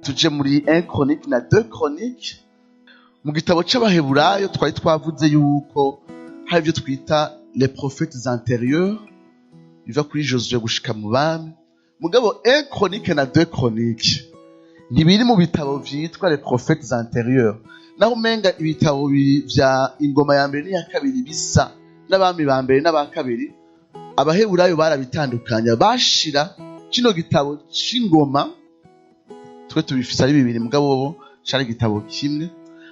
Tuje muri 1 Chronique na 2 Chronique. Mu gitabo c'Abaheburayo twari twavuze yuko hari ibyo twita les prophètes antérieurs, biva kuri Josué gushika mu bami. Mugabo 1 Chronique na 2 Chronique ntibiri mu bitabo vyitwa les prophètes antérieurs, naho umenga ibitabo bibiri vya Ingoma ya mbere n'iya kabiri bisa n'Abami ba mbere n'aba kabiri. Abaheburayo barabitandukanya, bashira kino gitabo c'Ingoma, twe tubifise ari bibiri, mugabo bo cari igitabo kimwe.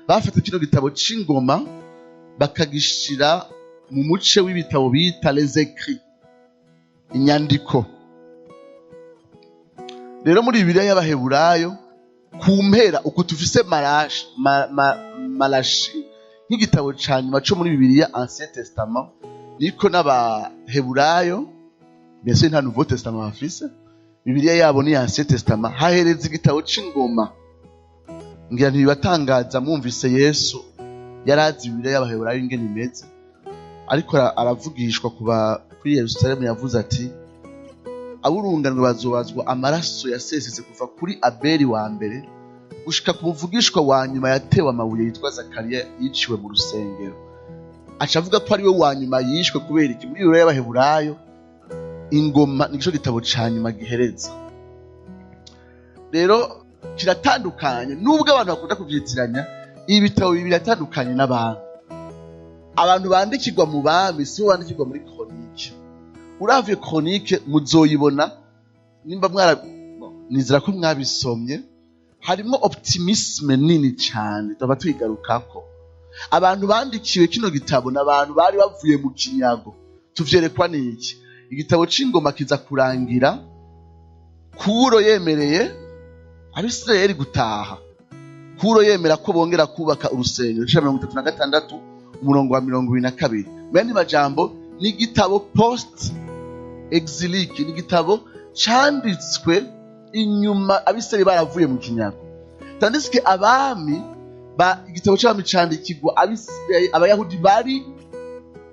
Bafata kino gitabo c'Ingoma bakagishira mu muce w'ibitabo bita les écrits, inyandiko. Rero muri Bibiliya y'Abaheburayo, ku mpera uko tufise Malachi nk'igitabo ca nyuma co muri Bibiliya Ancien Testament, niko n'Abaheburayo mbese nta Nouveau Testament bafise, Bibiliya yabo ni Ancien Testament, hahereza igitabo c'Ingoma. Ngira ntibibatangaza mwumvise Yesu yarazi Bibiliya y'Abaheburayo ingene imeze, ariko aravugishwa kuba kuri Yerusalemu, yavuze ati: "Aburunganwe bazobazwa amaraso yasesetse kuva kuri Abeli wa mbere gushika ku muvugishwa wa nyuma yatewe amabuye yitwa Zakariya, yiciwe mu rusengero." Aca avuga ko ari we wa nyuma yishwe. Kubera iki? Muri Bibiliya y'Abaheburayo, Ingoma nico gitabo ca nyuma gihereza. Rero kiratandukanye, nubwo abantu bakunda kuvyitiranya. Ibi bitabo bibiri biratandukanye n'abantu. Abantu bandikirwa mu Bami sibo bandikirwa muri Chronique. Uravye Chronique muzoyibona, nimba mwara, nizera ko mwabisomye, harimo optimisme nini cyane, tuba tuyigarukako. Abantu bandikiwe kino gitabo ni abantu bari bavuye mu kinyago. Tuvyerekwa n'iki? Igitabo c'Ingoma kiza kurangira Kuro yemereye Abisirayeli gutaha, Kuro yemera ko bongera kubaka urusengero, igice 36, umurongo wa 22. Mu yandi majambo, ni igitabo post exilique, ni igitabo canditswe inyuma Abisirayeli baravuye mu kinyago, tandis que Abami ba, igitabo c'Abami candikirwa Abisirayeli, Abayahudi bari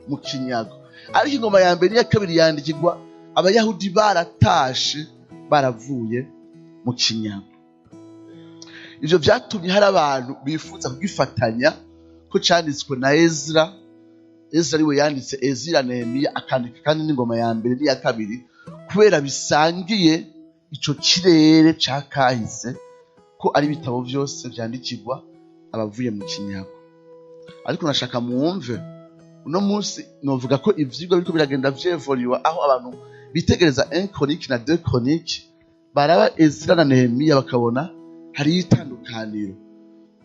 mu kinyago, ariko Ingoma ya mbere n'iya kabiri yandikirwa Abayahudi baratashe, baravuye mu kinyago. Ivyo vyatumye hari abantu bifuza kugifatanya ko canditswe na Ezra. Ezra ariwe yanditse Ezira, Nehemiya, akandika kandi n'Ingoma ya mbere n'iya kabiri, kubera bisangiye ico kirere ca kahise, ko ari ibitabo vyose vyandikirwa abavuye mu kinyago. Ariko nashaka mwumve, uno munsi novuga ko ivyigwa biriko biragenda vyevoluwa, aho abantu bitegereza 1 Chronique na 2 Chronique, baraba Ezra na Nehemiya, bakabona hariyo itandukaniro.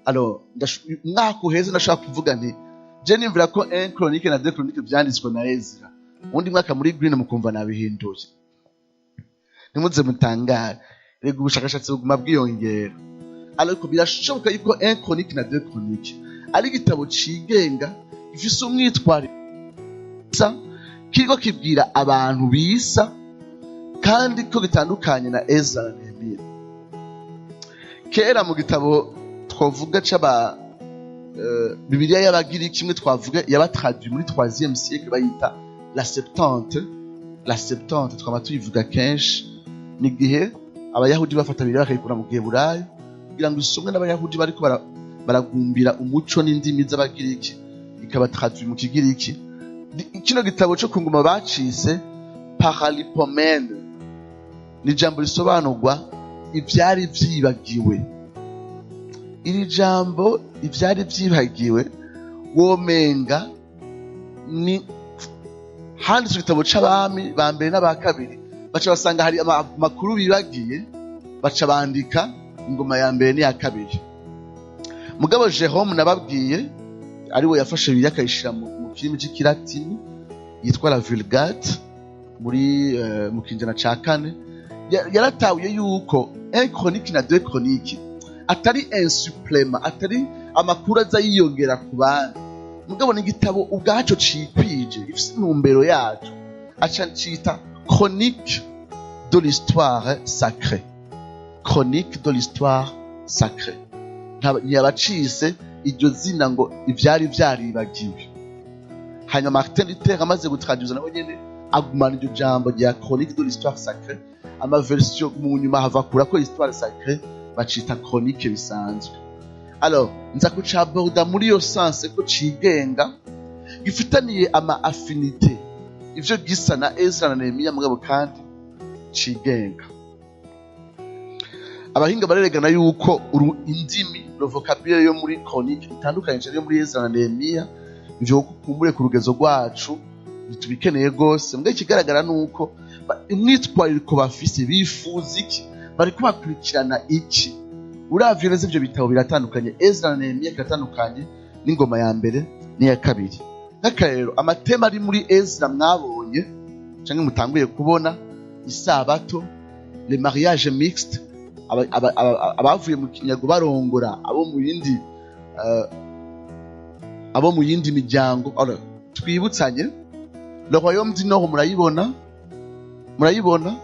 Alors umwaka uheze ndashaka kuvuga nti je nimvira ko 1 Chronique na 2 Chronique vyanditswe na Ezra. Uwundi mwaka muri Green mukumva nabihinduye, ntimuze mutangare. Rega ubushakashatsi buguma bwiyongera. Ariko birashoboka yuko 1 Chronique na 2 Chronique ari igitabo cigenga, gifise umwitwarire, kiriko kibwira abantu bisa, kandi ko gitandukanye na Ezra na Nehemiya. Kera mu gitabo twavuga c'aba Bibiliya y'Abagiriki kimwe twavuga yabatraduit muri 3e siècle, bayita la Septante. La Septante twama tuyivuga kenshi, ni igihe Abayahudi bafata Bibiliya bakayikura mu Giheburayo kugira ngo isomwe n'Abayahudi bariko baragumbira umuco n'indimi z'Abagiriki, ikaba traduit mu Kigiriki. Kino gitabo co ku Ngoma bacise Paralipomene, ni ijambo risobanurwa ivyari vyibagiwe. Iri jambo ivyari vyibagiwe, womenga ni handitswe igitabo c'Abami ba mbere n'aba kabiri, baca basanga hari amakuru bibagiye, baca bandika Ingoma ya mbere n'iya kabiri. Mugabo Jerome nababwiye, ariwe yafashe Bibiliya akayishira mu kirimi c'ikilatini yitwa la Vulgate muri mu kinjana ca kane, yaratahuye yuko 1 Chronique na 2 Chronique atari un supplément, atari amakuru aza yiyongera ku bandi, mugabo ni igitabo ubwaco cikwije, gifise intumbero yaco. Aca cita chronique de l'histoire sacrée, chronique de l'histoire sacrée. Ntiyabacise iryo zina ngo ivyari vyaribagiwe. Hanyuma Martin Luther amaze gutraduza, nawe nyene agumana iryo jambo rya chronique de l'histoire sacrée. Ama version mu nyuma hava kura ko histoire sacrée. Bacita chronique bisanzwe. Alors nza kucaborda muri iyo sens ko cigenga, gifitaniye ama affinités, ivyo gisa na Ezra na Nehemiya, mugabo kandi cigenga. Abahinga barerekana yuko indimi, le vocabulaire yo muri chronique itandukanye cyane yo muri Ezra na Nehemiya. Ivyo kumbure ku rugezo rwacu ntitubikeneye rwose, mbwa ikigaragara ni uko imyitwarire bafise, bifuza iki, bariko bakurikirana iki. Uravye neza, ivyo bitabo biratandukanye. Ezra na Nehemiya kiratandukanye n'ingoma ya mbere n'iya kabiri. Nk'akarero, ama thèmes ari muri Ezra mwabonye canke mutanguye kubona: isabato, les mariages mixtes, abavuye mu kinyago barongora abo mu yindi miryango. Alors, twibutsanye, le royaume du nord, murayibona, murayibona,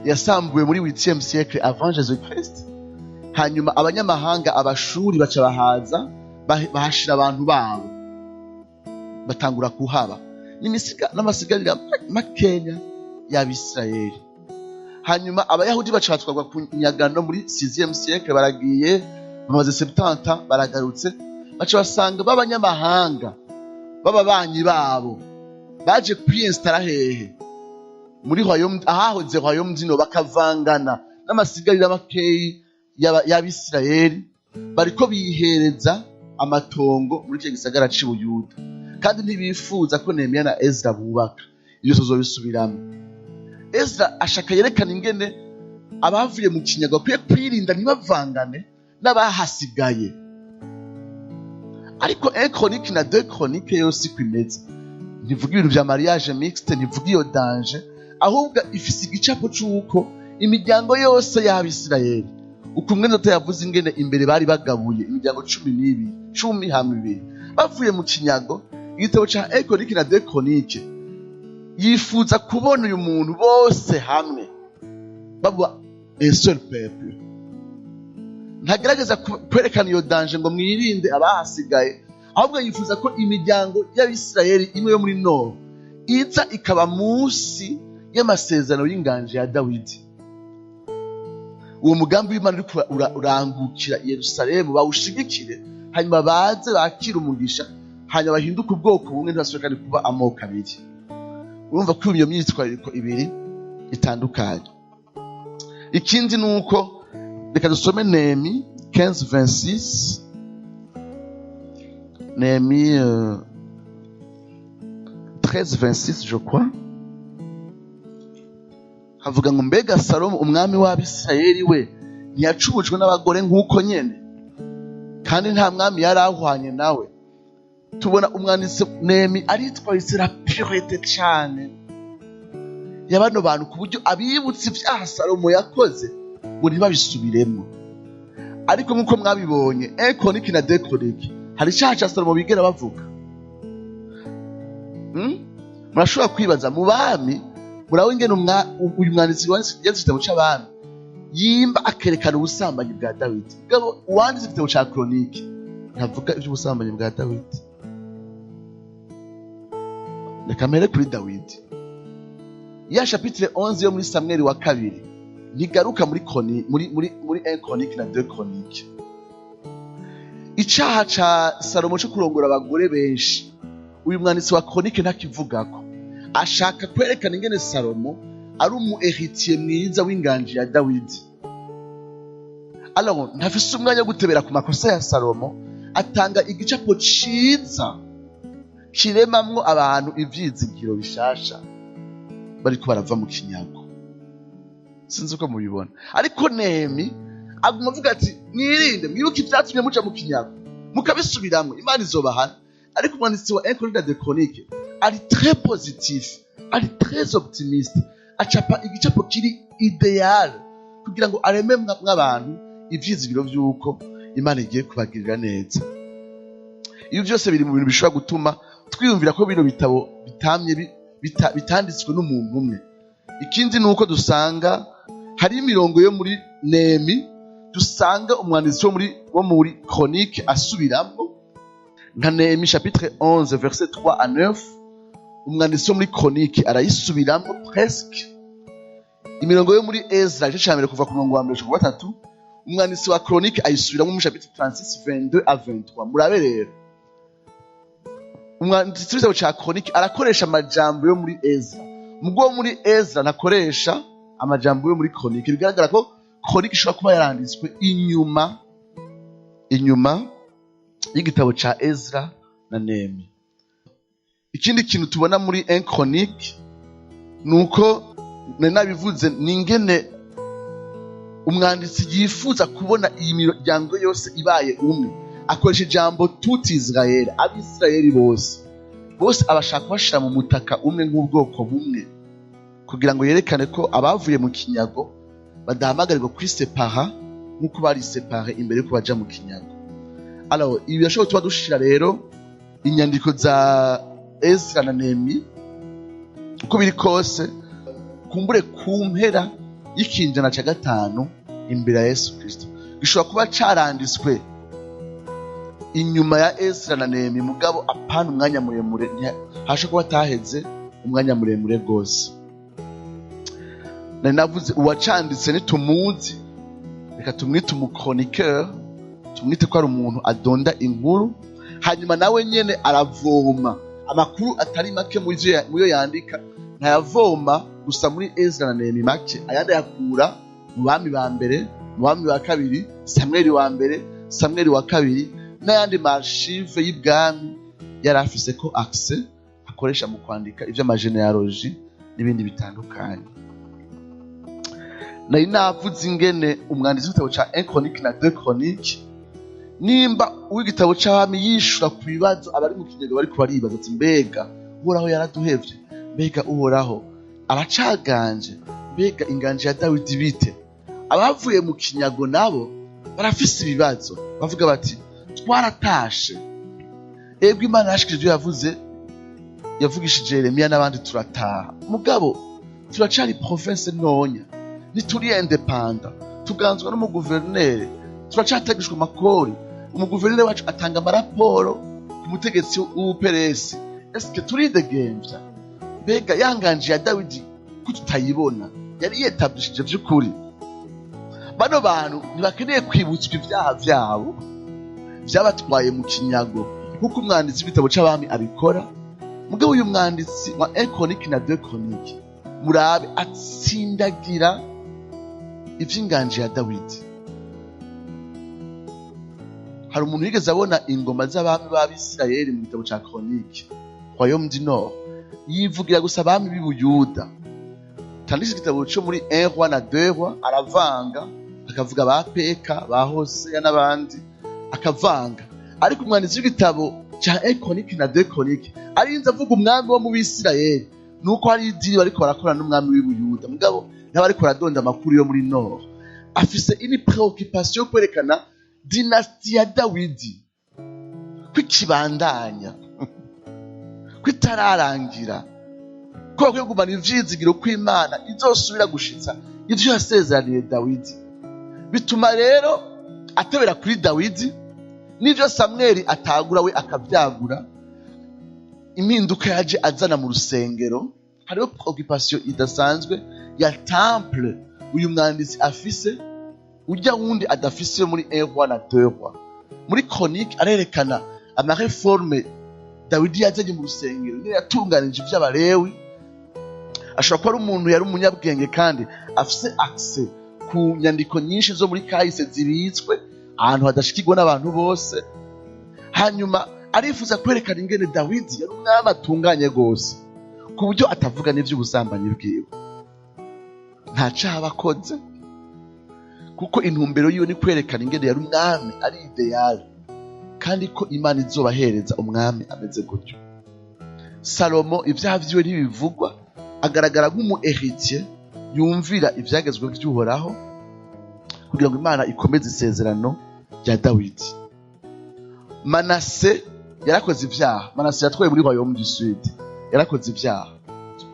yasambuwe muri 8e siècle avant Jésus Christ. Hanyuma abanyamahanga, abashuri, baca bahaza, bahashira abantu babo, batangura kuhaba n'amasigarira makenya y'Abisirayeli. Hanyuma Abayahudi baca batwarwa ku nyagano muri 6e siècle. Baragiye, bamaze 70, baragarutse, baca basanga b'abanyamahanga b'ababanyi babo baje kwiyinstara hehe? Muri royaume, ahahoze royaume du nord, bakavangana n'amasigarira makeyi y'Abisirayeli. Bariko bihereza amatongo muri icyo gisagara c'i Buyuda, kandi ntibifuza ko Nehemiya na Ezra bubaka. Ibyo tuzobisubiramo. Ezra ashaka yerekana ingene abavuye mu kinyago bakwiye kwirinda ntibavangane n'abahasigaye. Ariko 1 Chronique na 2 Chronique yose iko imeze, ntivuga ibintu vya mariage mixte, ntivuga iyo danger, ahubwo ifise igicapo c'uko imiryango yose y'Abisirayeli, uko umwe ndoto yavuze ingene imbere bari bagabuye imiryango 12, 10 hamwe ibiri, bavuye mu kinyago. Igitabo ca 1 Chronique na 2 Chronique yifuza kubona uyu muntu bose hamwe baba un seul peuple. Ntagerageza kwerekana iyo danger ngo mwirinde abahasigaye, ahubwo yifuza ko imiryango y'Abisirayeli imwe yo muri nord iza ikaba munsi y'amasezerano y'inganje ya Dawidi. Uwo mugambi w'Imana uriko urangukira i Yerusalemu bawushigikire, hanyuma baze bakire umugisha, hanyuma bahinduke ubwoko bumwe, ntibasubire kandi kuba amoko abiri. Urumva ko iyo myitwarire ibiri itandukanye. Ikindi ni uko, reka dusome Nehemi 15:26, Nehemi 13:26, je crois. Havuga ngo: "Mbega Salomo umwami w'Abisirayeli we ntiyacubujwe n'abagore nk'uko nyene? Kandi nta mwami yari ahwanye nawe." Tubona umwanditsi Nehemi aritwaritse la pureté cane ya bano bantu, ku buryo abibutse ibyaha Salomo yakoze ngo ntibabisubiremo. Ariko nk'uko mwabibonye, 1 Chronique na 2 Chronique, hari icyaha ca Salomo bigera bavuga? Murashobora kwibaza mu bami, murabona ingene uyu mwanditsi wanditse igitabo c'Abami yimba akerekana ubusambanyi bwa Dawidi. Mugabo uwanditse igitabo ca Chronique ntavuga ivy'ubusambanyi bwa Dawidi. Reka mpere kuri Dawidi. Ya chapitre 11 yo muri Samweli wa kabiri ntigaruka muri 1 Chronique na 2 Chronique. Icaha ca Salomo co kurongora abagore benshi, uyu mwanditsi wa Chronique ntakivugako. Ashaka kwerekana ingene Salomo ari umu héritier mwiza w'inganji ya Dawidi. Alors ntafise umwanya wo gutebera ku makosa ya Salomo, atanga igicapo ciza kiremamwo abantu ivyizigiro bishasha bariko barava mu kinyago. Sinzi uko mubibona, ariko Nehemi aguma avuga ati: "Mwirinde, mwibuke ivyatumye muja mu kinyago, mukabisubiramwo Imana izobahana." Ariko umwanditsi wa 1 Chronique de Chronique ari très positif, ari très optimiste, acapa igicapo kiri idéal kugira ngo areme mw'abantu ivyizigiro vy'uko Imana igiye kubagirira neza. Ibi byose biri mu bintu bishobora gutuma twiyumvira ko bino bitabo bitamye bitanditswe n'umuntu umwe. Ikindi ni uko dusanga hari imirongo yo muri Nehemi dusanga umwanditsi wo muri Chronique asubiramwo, nka Nehemi chapitre 11 verset 3 à 9, umwanditsi wo muri Chronique arayisubiramwo presque. Imirongo yo muri Ezra igice ca mbere kuva ku murongo wa mbere gushika ku wa gatatu, umwanditsi wa chronique ayisubiramwo muri chapitre 36 22 à 23. Murabe rero, umwanditsi w'igitabo ca chronique arakoresha amajambo yo muri Ezra, mugabo wo muri Ezra ntakoresha amajambo yo muri chronique. Bigaragara ko chronique ishobora kuba yaranditswe inyuma y'igitabo ca Ezra na Nehemi. Ikindi kintu tubona muri 1 Chronique nuko nari nabivuze, ni ingene umwanditsi yifuza kubona iyi miryango yose ibaye umwe. Akoresha ijambo tout Israël, Abisirayeli bose bose abashaka kubashira mu mutaka umwe nk'ubwoko bumwe, kugira ngo yerekane ko abavuye mu kinyago badahamagarirwa kwisepara nk'uko bari séparés imbere yuko baja mu kinyago. Alors, ibi birashobora tuba dushira rero inyandiko za Ezra na Nehemi, uko biri kose kumbure ku mpera y'ikinjana ca gatanu imbere ya Yesu Kristo. Gishobora kuba caranditswe inyuma ya Ezra na Nehemi, mugabo apana umwanya muremure, hashobora kuba ataheze umwanya muremure rwose. Nari navuze uwacanditse ntitumuzi, reka tumwite umuchroniqueur, tumwite ko ari umuntu adonda inkuru. Hanyuma nawe nyene aravoma amakuru atari make muri ivyo muyo yandika. Ntayavoma gusa muri Ezra na Nehemi, make ayandi ayakura mu Bami ba mbere, mu Bami ba kabiri, Samweli wa mbere, Samweli wa kabiri n'ayandi ma archives y'ibwami yari afise ko accès, akoresha mu kwandika ivy'amagénéalogies n'ibindi bitandukanye. Nari navuze ingene umwanditsi w'igitabo ca 1 Chronique na 2 Chronique, nimba uw'igitabo c'Abami yishura ku bibazo abari mu kinyago bariko baribaza ati: "Mbega Uhoraho yaraduhevye? Mbega Uhoraho aracaganje? Mbega inganje ya Dawidi bite?" Abavuye mu kinyago nabo barafise ibibazo, bavuga bati: "Twaratashe, ebwe Imana yashikije ivyo yavuze, yavugishije Yeremiya n'abandi, turataha, mugabo turacari province ntonya, ntituri indépendants, tuganzwa n'umuguverineri, turacatagishwa amakori, umuguverineri wacu atanga amaraporo ku mutegetsi w'Ubuperesi. Eske turidegemvya? Mbega yanganje ya Dawidi ko tutayibona yari yetablishije vy'ukuri?" Bano bantu ntibakeneye kwibutswa ivyaha vyabo vyabatwaye mu kinyago nk'uko umwanditsi w'igitabo c'Abami abikora. Mugabo uyu mwanditsi wa 1 Chronique na 2 Chronique, murabe, atsindagira ivy'inganje ya Dawidi. Hari umuntu yigeze abona ingoma z'abami b'Abisirayeli mu gitabo ca Chronique, Royaume du Nord, yivugira gusa abami b'i Buyuda, tandis igitabo co muri 1 Roi na 2 Roi aravanga, akavuga ba Peka, ba Hoseya n'abandi, akavanga. Ariko umwanditsi w'igitabo ca 1 Chronique na 2 Chronique arinze avuga umwami wo mu Bisirayeli, nuko hari idiri bariko barakora n'umwami w'i Buyuda, mugabo n'abariko baradonda amakuru yo muri Nord. Afise une préoccupation yo kwerekana dynastie ya Dawidi ko ikibandanya, ko itararangira, ko bakwiye kugumana ivyizigiro ko Imana izosubira gushitsa ivyo yasezeraniye Dawidi. Bituma rero atebera kuri Dawidi n'ivyo Samweli atagura, we akavyagura. Impinduka yaje azana mu rusengero, hariho préoccupation idasanzwe ya temple uyu mwanditsi afise, ujya wundi adafise yo muri 1 Roi na 2 Roi. Muri Chronique arerekana amaréformes Dawidi yazanye mu rusengero, niyo yatunganije ivy'Abalewi. Ashobora kuba ari umuntu yari umunyabwenge kandi afise accès ku nyandiko nyinshi zo muri kahise zibitswe ahantu hadashikirwa n'abantu bose. Hanyuma arifuza kwerekana ingene Dawidi yari umwami atunganye rwose, ku buryo atavuga n'ivy'ubusambanyi bwiwe, nta caha aba akoze, kuko intumbero yiwe ni kwerekana ingene yari umwami ari idéal, kandi ko Imana izobahereza umwami ameze gutyo. Salomo ivyaha vyiwe ntibivugwa, agaragara nk'umu héritier yumvira ivyagezwe vy'Uhoraho kugira ngo Imana ikomeze isezerano rya Dawidi. Manase yarakoze ivyaha. Manase yatwaye muri Royaume du Sud, yarakoze ivyaha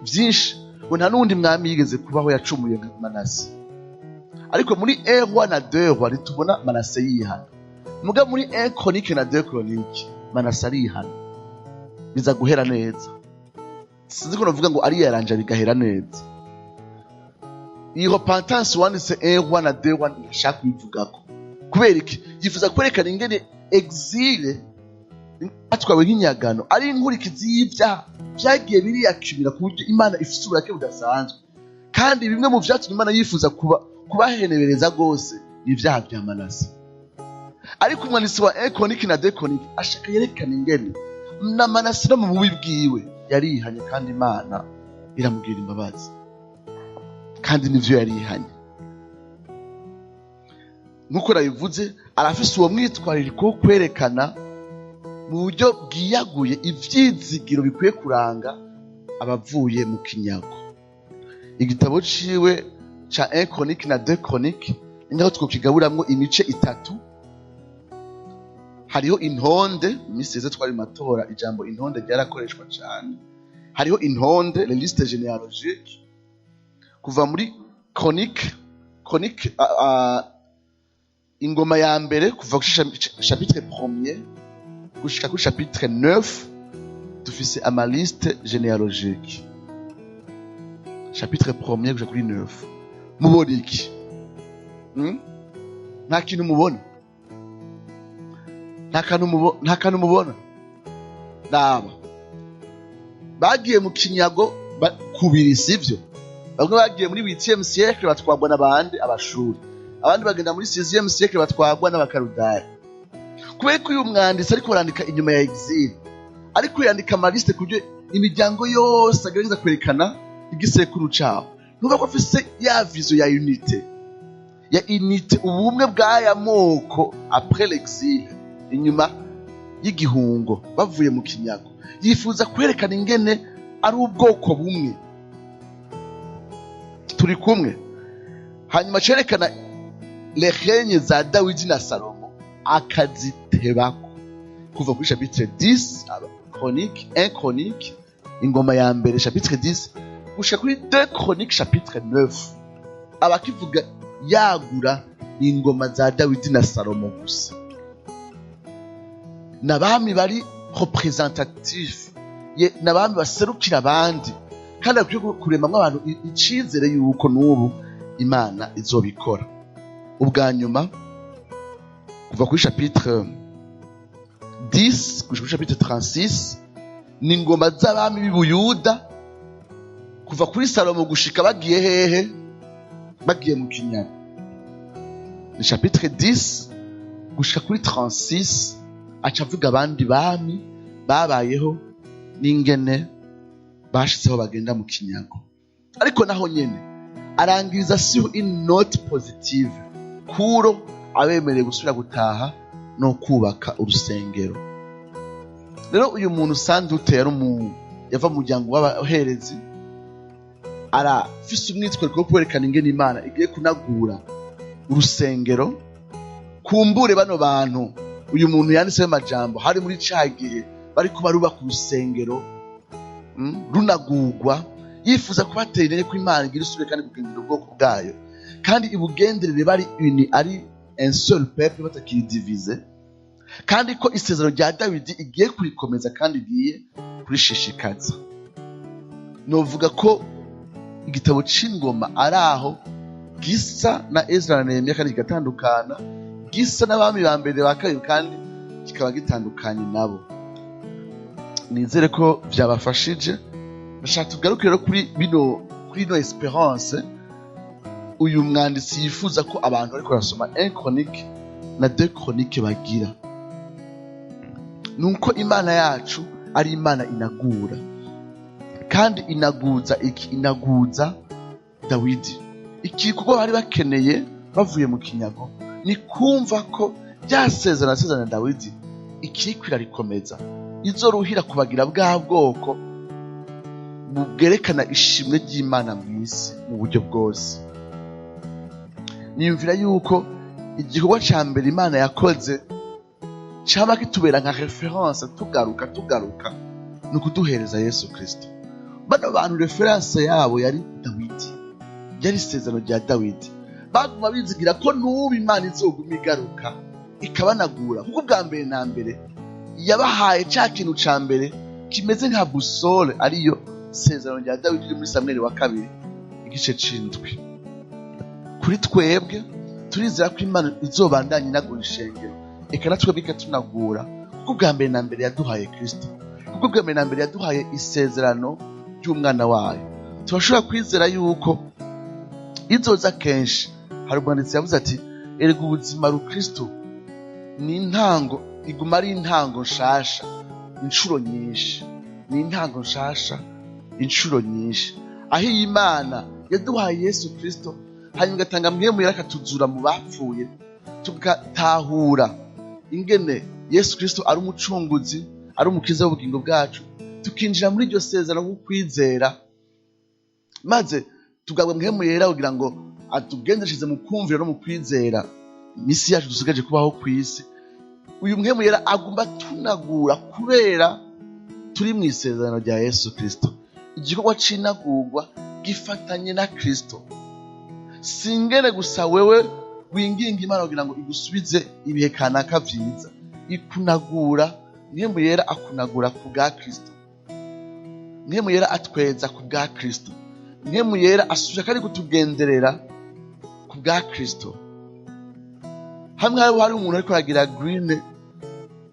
vyinshi, ngo nta n'uwundi mwami yigeze kubaho yacumuye nka Manase. Ariko muri 1 Roi na 2 Roi ntitubona Manase yihana. Muga muri 1 Chronique na 2 Chronique Manase arihana, biza guhera neza. Sinzi ko novuga ngo ariyaranja bigahera neza. Iyi repentance wanditse 1 Rois na 2 Rois ntashaka kubivugako. Kubera iki? Yifuza kwerekana ingene exil atwawe nk'inyagano ari inkurikizi y'ivyaha vyagiye biriyakimira, ku buryo Imana ifise uburake budasanzwe. Kandi bimwe mu vyatumye Imana yifuza kubahenebereza rwose ni ivyaha vya Manase. Ariko umwanditsi wa 1 Chronique na 2 Chronique ashaka yerekana ingene na Manase no mu bubi bwiwe yarihanye, kandi Imana iramubwira imbabazi, kandi nivyo yarihanye. Nk'uko nabivuze, arafise uwo mwitwarariko wo kwerekana mu buryo bwiyaguye ivyizigiro bikwiye kuranga abavuye mu kinyago. Igitabo ciwe ca 1 Chronique na 2 Chronique ni nkaho twokigaburamwo imice itatu. Hariho intonde. Iminsi yeze twari mu matora, ijambo intonde ryarakoreshwa cane. Hariho intonde, les listes généalogiques, kuva muri Chronique, ingoma ya mbere, kuva kuri chapitre premier gushika kuri chapitre 9, dufise ama liste généalogique. Chapitre premier gushika kuri 9, mubona iki? Nta kintu mubona, nta kantu mubona. Raba, bagiye mu kinyago kubiri, sivyo? Bamwe bagiye muri 8e siècle batwagwa n'abandi Abashuri, abandi bagenda muri 6e siècle batwagwa n'Abakarudaya. Kubera ko uyu mwanditsi ariko arandika inyuma ya exil, ariko yandika ama liste ku buryo imiryango yose agerageza kwerekana igisekuru cabo, nuvuga ko afise ya vision ya unité, ubumwe bw'aya moko après l'exil, inyuma y'igihungo, bavuye mu kinyago. Yifuza kwerekana ingene ari ubwoko bumwe turi kumwe. Hanyuma cerekana les règnes za Dawidi na Salomo, akazitebako kuva kuri chapitre 10 Chronique, 1 Chronique, ingoma ya mbere, chapitre 10, gushika kuri 2 Chronique chapitre 9, abakivuga yagura ingoma za Dawidi na Salomo gusa, n'abami bari représentatif, n'abami baserukira abandi, kandi bakwiye kuremamwo abantu icizere yuko n'ubu Imana izobikora. Ubwa nyuma, kuva kuri chapitre 10 gushika kuri chapitre 36, ni ingoma z'abami b'i Buyuda kuva kuri Salomo gushika bagiye hehe? Bagiye mu kinyago. Ni chapitre 10 gushika kuri 36, aca avuga abandi bami babayeho n'ingene bashitseho bagenda mu kinyago. Ariko naho nyene arangiriza sur une note positive, Kuro abemereye gusubira gutaha no kubaka urusengero. Rero uyu muntu sandute yari yava mu muryango w'abaherezi, arafise umwitwariko wo kwerekana ingene Imana igiye kunagura urusengero. Kumbure bano bantu uyu muntu yanditseho amajambo hari muri ca gihe bariko barubaka urusengero, runagurwa, yifuza kubatera intege ko Imana igira isubire kandi kugendera ubwoko bwayo, kandi ibugenderere bari uni, ari un seul peuple, batakiri divisé, kandi ko isezerano rya Dawidi igiye kurikomeza kandi igiye kurishishikaza. Novuga ko igitabo c'ingoma ari aho gisa na Ezra na Nehemiya kandi kigatandukana, gisa n'abami ba mbere ba kabiri kandi kikaba gitandukanye nabo. Nizere ko vyabafashije. Ndashaka tugaruke rero kuri bino, kuri ino espérance uyu mwanditsi yifuza ko abantu bariko barasoma 1 Chronique na 2 Chronique bagira, nuko Imana yacu ari Imana inagura, kandi inaguza iki? Inaguza Dawidi. Iki kuko bari bakeneye bavuye mu kinyago ni kumva ko rya sezerano asezerana Dawidi ikiriko irarikomeza, izoruhira kubagira bwa bwoko bwerekana ishimwe ry'Imana mu isi mu buryo bwose. Niyumvira yuko igikorwa ca mbere Imana yakoze caba kitubera nka référence, tugaruka, ni ukuduhereza Yesu Kristo. Bano bantu référence yabo yari Dawidi, yari isezerano rya Dawidi. Baguma bizigira ko n'ubu Imana izoguma igaruka ikabanagura, kuko ubwa mbere na mbere yabahaye ca kintu ca mbere kimeze nka boussole, ariyo sezerano rya Dawidi riri muri Samweli wa kabiri igice c'indwi. Kuri twebwe turizera ko Imana izobandanya inagura ishengero, eka na twebwe ikatunagura, kuko ubwa mbere na mbere yaduhaye Kristo, kuko ubwa mbere na mbere yaduhaye isezerano ry'umwana wayo. Turashobora kwizera yuko izoza kenshi. Hari umwanditsi yavuze ati erega ubuzima rukristo ni intango, iguma ari intango nshasha inshuro nyinshi, ni intango nshasha inshuro nyinshi, aho iyi Mana yaduhaye Yesu Kristo hanyuma igatanga Mpwemu Yera akatuzura mu bapfuye, tugatahura ingene Yesu Kristo ari umucunguzi, ari umukiza w'ubugingo bwacu, tukinjira muri iryo sezerano kwizera, maze tugabwa Mpwemu Yera kugira ngo atugendeshereze mu kumvira no mu kwizera imisi yacu dusigaje kubaho ku isi. Uyu Mpwemu Yera agomba tunagura kubera turi mu isezerano rya Yesu Kristo. Igikorwa c'inagurwa gifatanye na Kristo. Singene gusa wewe winginga Imana kugira ngo igusubize ibihe kanaka vyiza, ikunagura. Mpwemu Yera akunagura ku bwa Kristo, Mpwemu Yera atweza ku bwa Kristo, Mpwemu Yera asubira kandi kutugenderera ku bwa Kristo. Hamwe hari umuntu ariko aragira green,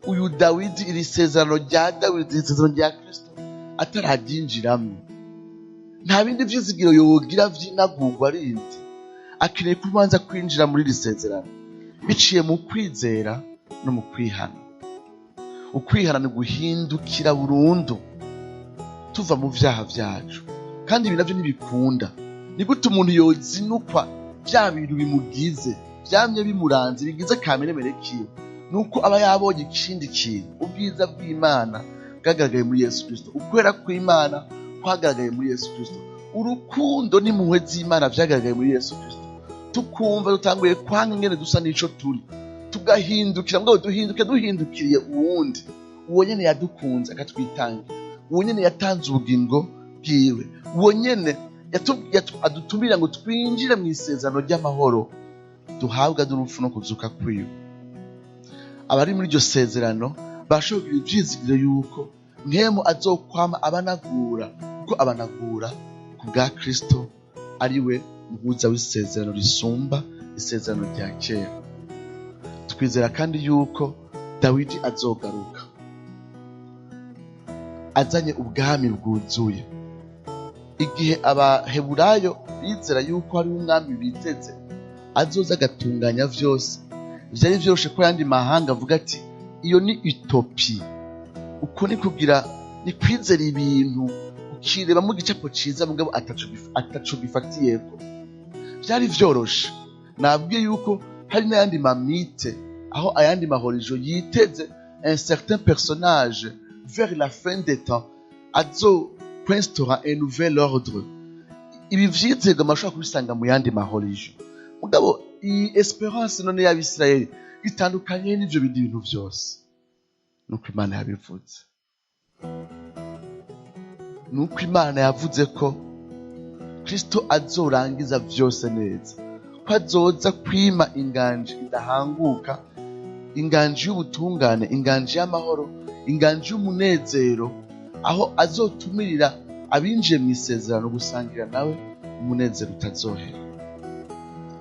uyu Dawidi, iri sezerano rya Dawidi, iri sezerano rya Kristo atararyinjiramwo, nta bindi vyizigiro yogira vy'inagurwa rindi. Akeneye kubanza kwinjira muri iri sezerano biciye mu kwizera no mu kwihana. Ukwihana ni guhindukira burundu tuva mu vyaha vyacu, kandi ibi navyo ntibikunda. Ni gute umuntu yozinukwa vya bintu bimugize, vyamye bimuranze, bigize kameremere kiwe? Nuko aba yabonye ikindi kintu, ubwiza bw'Imana bwagaragaye muri Yesu Kristo, ukwera kw'Imana kwagaragaye muri Yesu Kristo, urukundo n'impuhwe z'Imana vyagaragaye muri Yesu Kristo. Tukumva dutanguye kwanga ingene dusa n'ico turi, tugahindukira, mugabo duhinduke duhindukiriye uwundi, uwo nyene yadukunze akatwitangira, uwo nyene yatanze ubugingo bwiwe, uwo nyene adutumira ngo twinjire mu isezerano ry'amahoro duhabwa n'urupfu no kuzuka kwiwe. Abari muri iryo sezerano bashobora kugira ivyizigiro yuko Mpwemu azokwama abanagura, kuko abanagura ku bwa Kristo, ari we muhuza w'isezerano risumba isezerano rya kera. Twizera kandi yuko Dawidi azogaruka azanye ubwami bwuzuye. Igihe Abaheburayo bizera yuko hari umwami biteze azoza agatunganya vyose, vyari vyoroshe ko ayandi mahanga avuga ati iyo ni utopi. Uko ni kugira ni kwizera ibintu ukireba mu gicapo ciza mugabo ataco gifatiyeko. Vyari vyoroshe. Nabwiye yuko hari n'ayandi mamite aho ayandi mahorijo yiteze un certain personnage vers la fin des temps azo kwinstaura un nouvel ordre. Ibi vyizerwa mashobora kubisanga mu yandi mahorijo, mugabo iyi esperance none y'Abisirayeli itandukanye n'ivyo bindi bintu vyose. Nuko Imana yabivuze, nuko Imana yavuze ko Kristo azorangiza vyose neza, ko azoza kwima inganji idahanguka, inganji y'ubutungane, inganji y'amahoro, inganji y'umunezero, aho azotumirira abinjiye mu isezerano gusangira nawe umunezero utazohera.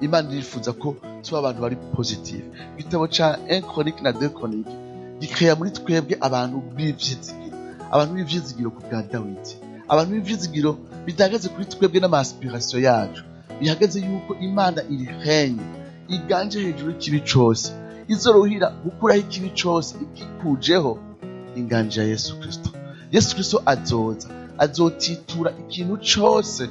Imana irifuza ko tuba abantu bari positive. Igitabo ca 1 Chronique na 2 Chronique gikreya muri twebwe abantu b'ivyizigiro, abantu b'ivyizigiro ku bwa Dawidi, abantu b'ivyizigiro bidahagaze kuri twebwe n'ama-aspiration yacu, bihagaze yuko Imana iri henye, iganje hejuru y'ikibi cose, izorohira gukuraho ikibi cose ikikujeho inganje ya Yesu Kristo. Yesu Kristo azoza, azotitura ikintu cose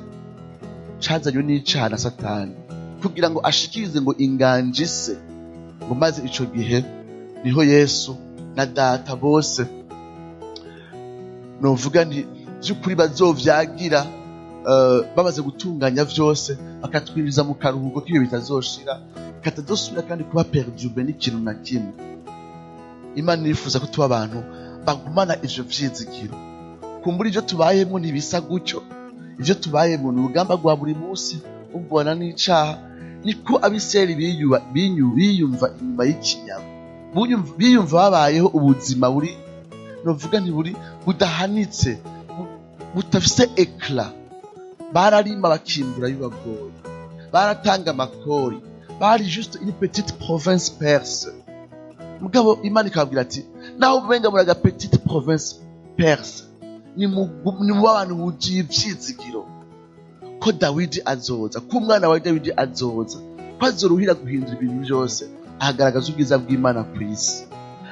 cazanywe n'icaha na Satani, kugira ngo ashikirize ngo inganje se, ngo maze ico gihe niho Yesu na Data bose novuga nti vy'ukuri bazovyagira, bamaze gutunganya vyose, bakatwinjiza mu karuhuko k'ibihe bitazoshira, katazosubira kandi kuba perdu n'ikintu na kimwe. Imana irifuza ko tuba abantu bagumana ivyo vyizigiro. Kumbura ivyo tubayemwo ntibisa gutyo, ivyo tubayemwo ni urugamba rwa buri munsi ugwana n'icaha. Niko Abisirayeli biyumva inyuma y'ikinyago, biyumva babayeho ubuzima buri novuga ntiburi budahanitse, butafise ekla. Bararima bakimbura bibagoye, Baratanga amakori, bari juste une petite province perse. Mugabo Imana ikababwira ati: "Naho umenga muri aga petite province perse, ni mu abantu buzuye ivyizigiro ko Dawidi azoza, ko umwana wa Dawidi azoza, ko azoruhira guhindura ibintu byose, ahagaragaza ubwiza bw'Imana ku isi."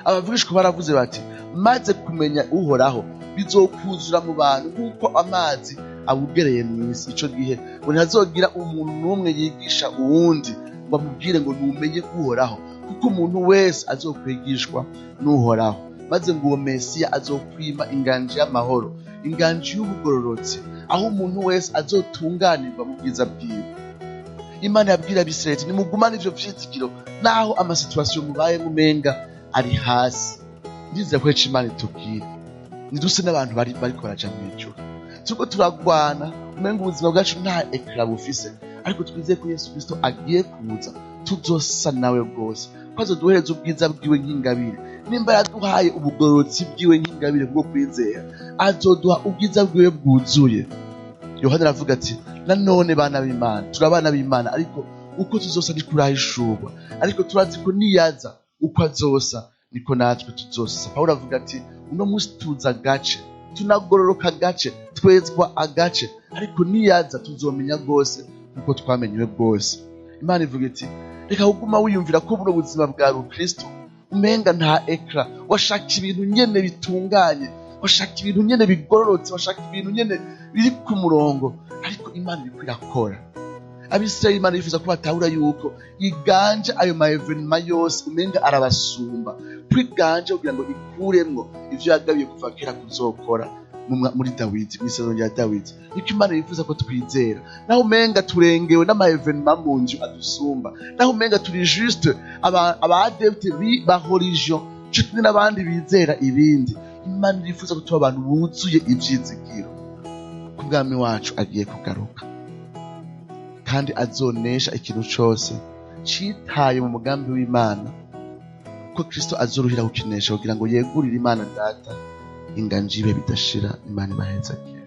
Abavugishwa baravuze bati: "Maze kumenya Uhoraho bizokuzura mu bantu nk'uko amazi abugereye mu isi. Ico gihe ngo ntihazogira umuntu n'umwe yigisha uwundi ngo amubwire ngo numenye Uhoraho, kuko umuntu wese azokwigishwa n'Uhoraho." Maze ngo uwo Mesiya azokwima inganji y'amahoro, inganji y'ubugororotsi, aho umuntu wese azotunganirwa mu bwiza bwiwe. Imana yabwira Abisirayeli iti: "Nimugumane ivyo vyizigiro naho amasituwasiyo mubayemo umenga ari hasi." Ndizera ko ico Imana itubwira, ntiduse n'abantu bariko baraja mw'ijuru. Turiko turagwana, umenga ubuzima bwacu nta ekara bufise, ariko twizeye ko Yesu Kristo agiye kuza, tuzosa nawe rwose, ko azoduhereza ubwiza bwiwe nk'ingabire. Nimba yaduhaye ubugororotsi bwiwe nk'ingabire kubwo kwizera, azoduha ubwiza bwiwe bwuzuye. Yohana aravuga ati: "Nanone bana b'Imana, turi abana b'Imana, ariko uko tuzosa ntikurahishurwa, ariko turazi ko niyaza, uko azosa niko natwe tuzosa." Pawulo avuga ati: "Uno munsi tuza agace, tunagororoka agace, twezwa agace, ariko niyaza tuzomenya rwose nkuko twamenyewe bwose." Imana ivuga iti: "Reka kuguma wiyumvira ko buno buzima bwa rukristo umenga nta ekra. Washaka ibintu nyene bitunganye, washaka ibintu nyene bigororotse, washaka ibintu nyene biri ku murongo, ariko Imana iriko irakora." Abisirayeli, Imana yifuza ko batahura yuko iganje ayo ma evenema yose umenga arabasumba, ko iganje kugira ngo ikuremwo ivyo yagabiye kuva kera kuzokora muri Dawidi, mw'isezerano rya Dawidi. Niko Imana yifuza ko twizera, naho umenga turengewe n'ama evenema mu nzu adusumba, naho umenga turi juste aba adepte ba religion co kimwe n'abandi bizera ibindi. Imana yifuza ko tuba abantu buzuye ivyizigiro ko ubwami wacu agiye kugaruka, kandi azonesha ikintu cose citaye mu mugambi w'Imana, ko Kristo azoruhira kukinesha kugira ngo yegurire Imana Data inganji ibe bidashira. Imana ibahezagire.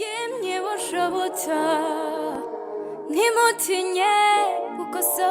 Yemye bushobotsa, ntimutinye kuko so.